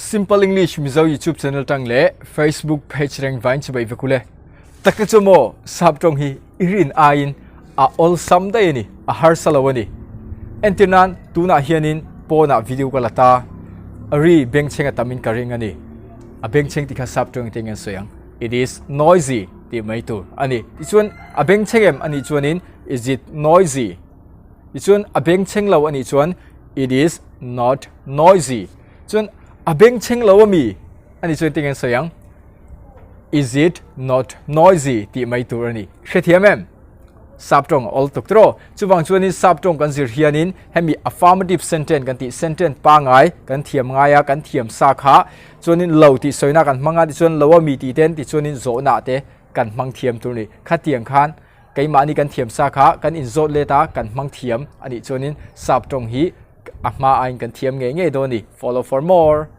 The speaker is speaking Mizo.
Simple English Mizo YouTube channel tang leh Facebook page reng vain chibai vekule. Takte chu maw sap tawng hi i rin aiin a awlsam daih a ni, a harsa lo a ni. Entir nan tunah hianin pawnah video ka la ta, ri bengchheng a tamin ka ring a ni. A bengchheng tih kha sap tawng engtin nge an sawi ang? It is noisy tih mai tur a ni. Tichuan a bengchheng em a nih chuanin is it noisy? Tichuan a bengchheng lo a nih chuan it is not noisy. Chuan a bengchheng lo a mi a nih chuan engtin nge an sawi ang? Is it not noisy tih mai tur a ni. Hrethiam em? Sap tawng a awl tuk tawh. Chuvang chuanin sap tawng kan zir hianin hemi affirmative sentence kan tih sentence pangai kan thiam ngai a, kan thiam sa kha chuanin lo tih sawina kan hmang a, tichuan lo a mi tih ten tichuanin zawhna te kan hmang thiam tur a ni. Khatiang khan keimahni kan thiam sa kha kan inzawt let a, kan hmang thiam a nih chuanin sap tawng hi a hma aiin kan thiam ngei ngei dawn a ni. Follow for more.